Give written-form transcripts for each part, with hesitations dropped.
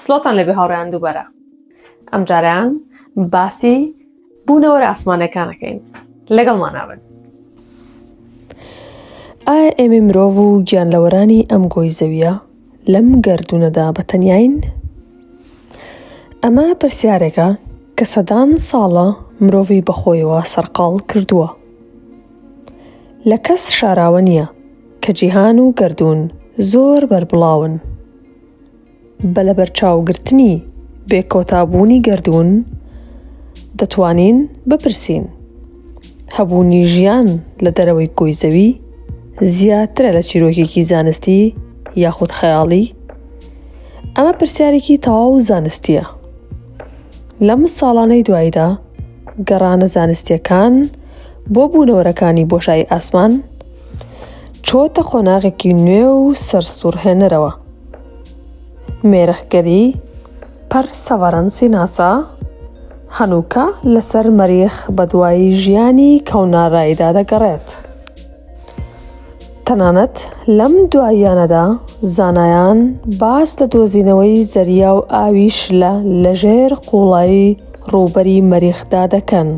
سڵاوتان لێبێ هاوڕێیان دووبارە ئەمجارەیان باسی بوونەوەرە ئاسمانەکان ئەکەین لەگەڵمان نابن. ئایا ئێمەی مرۆڤ و گیانلەوەرانی ئەم گۆی زەویە لەم گەردوونەدا بە تەنیاین؟ ئەمە پرسیارێکە کە سەدان ساڵە مرۆڤی بەخۆیەوە سەرقاڵ کردووە. لە کەس شاراوە نییە کە جیهان و گەردوون زۆر بەربڵاون. بە لەبەرچاوگرتنی بێکۆتابوونی گەردوون، دەتوانین بپرسین، هەبوونی ژیان لە دەرەوەی گۆی زەوی زیاترە لە چیرۆکێکی زانستی یاخود خەیاڵی؟ ئەمە پرسیارێکی تەواو زانستییە. لەم ساڵانەی دواییدا گەڕانە زانستییەکان بۆ بوونەوەرەکانی بۆشایی ئاسمان چۆتە قۆناغێکی نوێ و سەرسوڕهێنەرەوە. مێرخگەری پەرسەڤەرەنسی ناسا هەنووکە لەسەر مەریخ بەدوای ژیانی کەوناراییدا دەگەڕێت. تەنانەت لەم دواییانەدا زانایان باس لە دۆزینەوەی زەریا و ئاوی شلە لەژێر قووڵایی ڕووبەری مەریخدا دەکەن.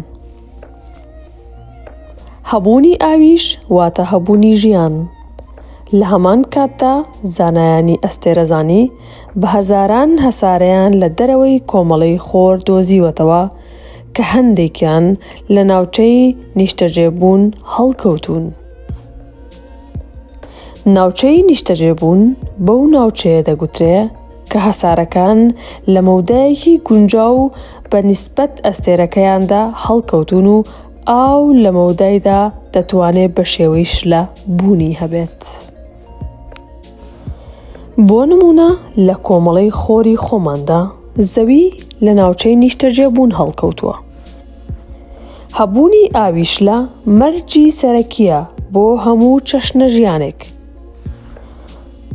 هەبوونی ئاویش واتە هەبوونی ژیان. لە هەمان کاتدا زانایانی ئەستێرەزانی بە هەزاران هەسارەیان لە دەرەوەی کۆمەڵەی خۆر دۆزیوەتەوە کە هەندێکیان لە ناوچەی نیشتەجێبوون هەڵکەوتوون. ناوچەی نیشتەجێبوون بەو ناوچەیە دەگوترێ کە هەسارەکان لە مەودایەکی گونجاو بە نیسبەت ئەستێرەکەیاندا هەڵکەوتوون و ئاو لە مەودایدا دەتوانێ بە شێوەی شلە بوونی هەبێت. بۆ نموونە لە کۆمەڵەی خۆری خۆماندا زەوی لە ناوچەی نیشتەجێبوون هەڵکەوتووە. هەبوونی ئاوی شلە مەرجی سەرەکییە بۆ هەموو چەشنە ژیانێک.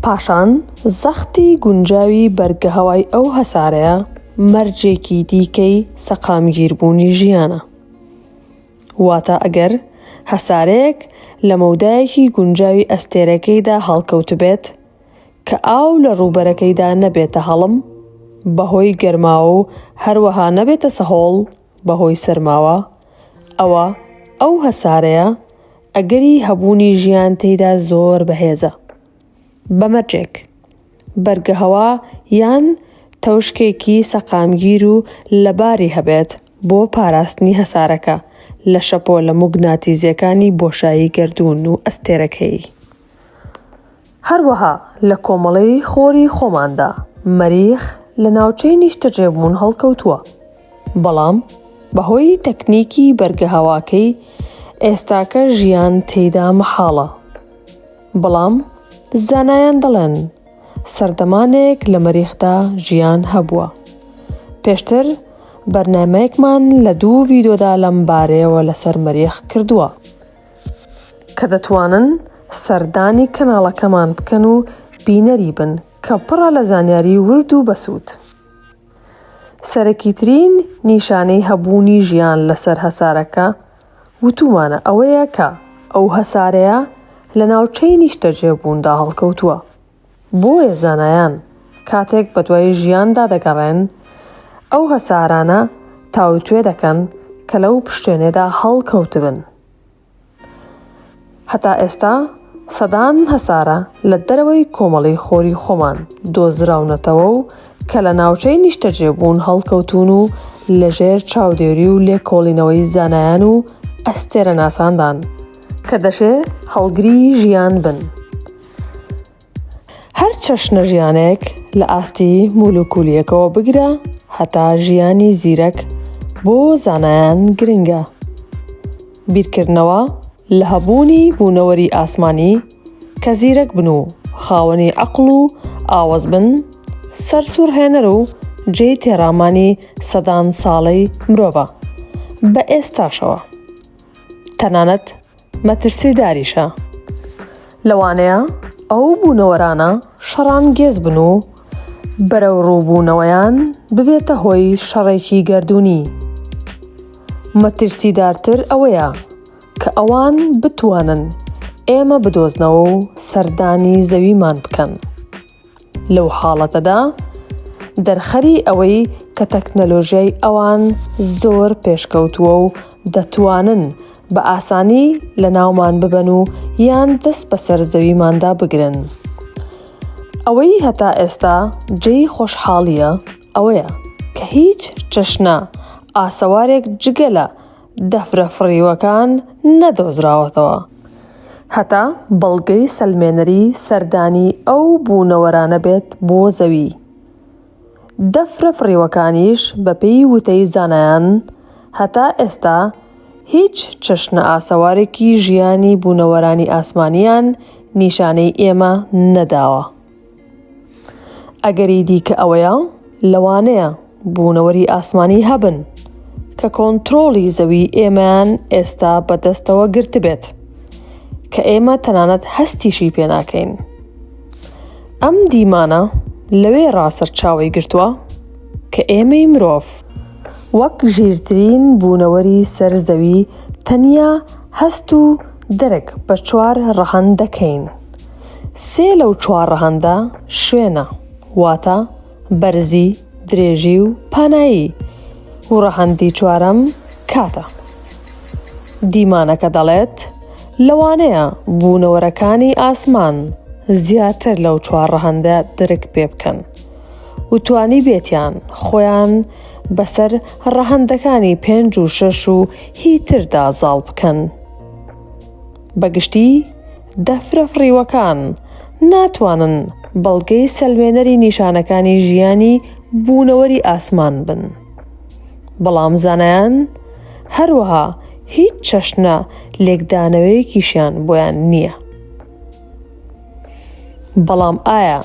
پاشان زەختی گونجاوی بەرگەهەوای ئەو هەسارەیە مەرجێکی دیکەی سەقامگیربوونی ژیانە. واتە ئەگەر هەسارەیەک لە مەودایەکی گونجاوی ئەستێرەکەیدا هەڵکەوتبێت کە ئاو لە ڕووبەرەکەیدا نەبێتە هەڵم بەهۆی گەرماوە و هەروەها نەبێتە سەهۆڵ بەهۆی سەرماوە، ئەوا ئەو هەسارەیە ئەگەری هەبوونی ژیان تێیدا زۆر بەهێزە. بە مەرجێک بەرگەهەوا یان تەوشکێکی سەقامگیر و لەباری هەبێت بۆ پاراستنی هەسارەکە لە شەپۆلە موگناتیزییەکانی بۆشایی گەردوون و ئەستێرەکەی. هەروەها لە کۆمەڵەی خۆری خۆماندا مەریخ لە ناوچەی نیشتەجێبوون هەڵکەوتووە، بەڵام بەهۆی تەکنیکی بەرگەهەواکەی ئێستاکە ژیان تێیدا مەحاڵە. بەڵام زانایان دەڵێن سەردەمانێک لە مەریخدا ژیان هەبووە. پێشتر بەرنامەیەکمان لە دوو ڤیدۆدا لەم بارەیەوە لەسەر مەریخ کردووە. کە دەتوانن سەردانی کەناڵەکەمان بکەن و بینەری بن کە پڕە لە زانیاری ورد و بەسوود. سەرەکیترین نیشانەی هەبوونی ژیان لەسەر هەسارەکە وتوومانە ئەوەیە کە ئەو هەسارەیە لە ناوچەی نیشتەجێبووندا هەڵکەوتووە. بۆیە زانایان کاتێک بەدوای ژیاندا دەگەڕێن، ئەو هەسارانە تاوتوێ دەکەن کە لەو پشتێنەدا هەڵکەوتبن. هەتا ئێستا سەدان هەسارە لە دەرەوەی کۆمەڵەی خۆری خۆمان دۆزراونەتەوە و کە لە ناوچەی نیشتەجێبوون هەڵکەوتوون و لەژێر چاودێری و لێکۆڵینەوەی زانایان و ئەستێرەناساندان کە دەشێ هەڵگری ژیان بن. هەر چەشنە ژیانێک لە ئاستی مولوکولیەکەوە بگرە هەتا ژیانی زیرەک بۆ زانایان گرنگە. بیرکردنەوە لە هەبوونی بوونەوەری ئاسمانی کە زیرەک بن و خاوەنی عەقڵ و ئاوەز بن، سەرسوڕهێنەر و جێی تێڕامانی سەدان ساڵەی مرۆڤە بە ئێستاشەوە. تەنانەت مەترسیداریشە. لەوانەیە ئەو بوونەوەرانە شەڕانگێز بن و بەرەوڕووبوونەوەیان ببێتە هۆی شەڕێکی گەردوونی. مەترسیدارتر ئەوەیە کە ئەوان بتوانن ئێمە بدۆزنەوە و سەردانی زەویمان بکەن. لەو حاڵەتەدا. دەرخەری ئەوەی کە تەکنەلۆژیای ئەوان زۆر پێشکەوتووە و دەتوانن بە ئاسانی لەناومان ببەن و یان دەست بەسەر زەویماندا بگرن. ئەوەی هەتا ئێستا جێی خۆشحاڵییە ئەوەیە کە هیچ چەشنە ئاسەوارێک جگە لە دەفرە فڕیوەکان نەدۆزراوەتەوە هەتا بەڵگەی سەلمێنەری سەردانی ئەو بوونەوەرانە بێت بۆ زەوی. دەفرە فڕیوەکانیش بەپێی وتەی زانایان هەتا ئێستا هیچ چەشنە ئاسەوارێکی ژیانی بوونەوەرانی ئاسمانیان نیشانەی ئێمە نەداوە. ئەگەری دیکە ئەوەیە لەوانەیە بوونەوەری ئاسمانی هەبن کە کۆنترۆڵی زەوی ئێمەیان ئێستا بەدەستەوە گرتبێت کە ئێمە تەنانەت هەستیشی پێ ناکەین. ئەم دیمانە لەوێ ڕا سەرچاوەی گرتووە کە ئێمەی مرۆڤ وەک ژیرترین بوونەوەری سەر زەوی تەنیا هەست و دەرک بە چوار ڕەهەند دەکەین. سێ لەو چوار ڕەهەندە شوێنە، واتە بەرزی، درێژی و پانایی و ڕەهەندی چوارەم کاتە. دیمانەکە دەڵێت، لەوانەیە بوونەوەرەکانی ئاسمان زیاتر لەو چوار ڕەهەندە درک پێ بکەن و توانیبێتیان خۆیان بەسەر ڕەهەندەکانی پێنج و شەش و هی تردا زاڵ بکەن. بە گشتی دەفرە فڕیوەکان ناتوانن بەڵگەی سەلمێنەری نیشانەکانی ژیانی بوونەوەری ئاسمان بن. بەڵام زانایان هەروەها هیچ چەشنە لێکدانەوەیەکیشیان بۆیان نییە. بەڵام ئایا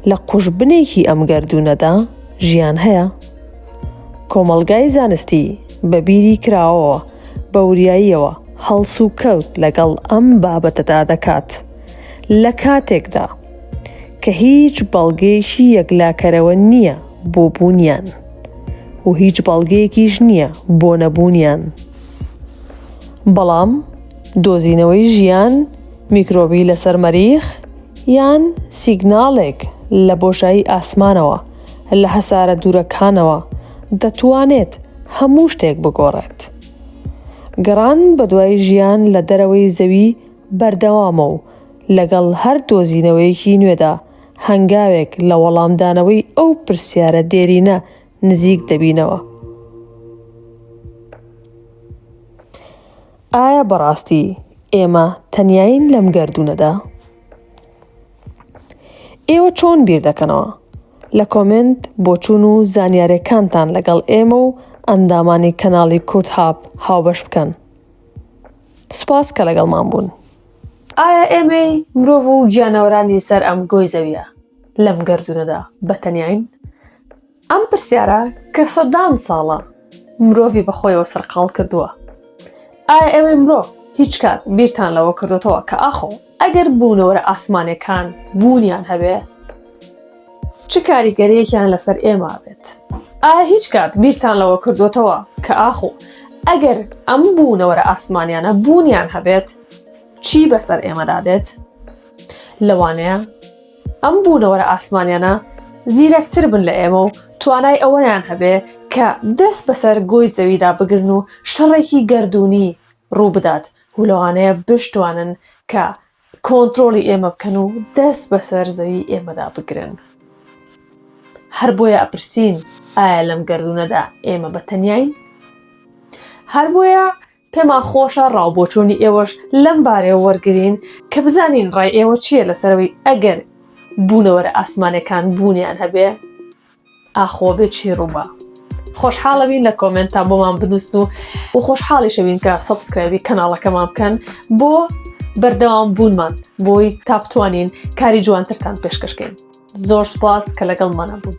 لە قوژبنێکی ئەم گەردوونەدا ژیان هەیە؟ کۆمەڵگای زانستی بە بیری کراوەوە، بە وریاییەوە هەڵسوکەوت لەگەڵ ئەم بابەتەدا دەکات، لە کاتێکدا کە هیچ بەڵگەیەکی یەکلاکەرەوە نییە بۆ بوونیان و هیچ بەڵگەیەکیش نییە بۆ نەبوونیان. بەڵام دۆزینەوەی ژیان میکرۆبی لەسەر مەریخ یان سیگناڵێک لە بۆشایی ئاسمانەوە لە هەسارە دوورەکانەوە دەتوانێت هەموو شتێک بگۆڕێت. گەڕان بەدوای ژیان لە دەرەوەی زەوی بەردەوامە و لەگەڵ هەر دۆزینەوەیەکی نوێدا هەنگاوێک لە وەڵامدانەوەی ئەو پرسیارە دێرینە نزیک دەبینەوە. ئایا بەڕاستی ئێمە تەنیایین لەم گەردوونەدا؟ ئێوە چۆن بیر دەکەنەوە؟ لە کۆمێنت بۆچوون و زانیارەکانتان لەگەڵ ئێمە و ئەندامانی کەناڵی کوردهاب هاوبەش بکەن. سوپاس کە لەگەڵمان بوون. ئایا ئێمەی مرۆڤ و گیانەوەرانی سەر ئەم گۆی زەویە لەم گەردوونەدا بە تەنیاین؟ ئەم پرسیارە کە سەدان ساڵە مرۆڤی بەخۆیەوە سەرقاڵ کردووە. ئایا ئێوەی مرۆڤ هیچ کات بیرتان لەوە کردوتەوە کە ئاخۆ ئەگەر بوونەوەرە ئاسمانەکان بوونیان هەبێ چ کاریگەریەکیان لەسەر ئێمە بێت؟ ئایا هیچ کات بیرتان لەوە کردوتەوە کە ئاخۆ ئەگەر ئەم بوونەوەرە ئاسمانیانە بوونیان هەبێت چی بەسەر ئێمەدا دێت؟ لەوانەیە ئەم بوونەوەرە ئاسمانیانە زیرەکتر بن لە ئێمە و توانای ئەوەیان هەبێ کە دەست بەسەر گۆی زەویدا بگرن و شەڕێکی گەردوونی ڕوو بدات و لەوانەیە بشتوانن کە کۆنترۆڵی ئێمە بکەن و دەست بەسەر زەوی ئێمەدا بگرن. هەر بۆیە ئەپرسین ئایا لەم گەردوونەدا ئێمە بە تەنیاین؟ هەر بۆیە پێمان خۆشە ڕاوبۆچوونی ئێوەش لەم بارەیەوە وەرگرین کە بزانین ڕای ئێوە چییە لەسەرەوەی ئەگەر بوونەوەرە ئاسمانەکان بوونیان هەبێ ئاخۆ بێ چی ڕووبا خۆشحاڵەبین لە کۆمێنتان بۆمان بنووسن و و خۆشحاڵیشەبین کە subscribe ی کەناڵەکەمان بکەن بۆ بەردەوام بوونمان بۆی تا بتوانین کاری جوانترتان پێشکەشکەین زۆر سپاس کە لەگەڵمانە بوون.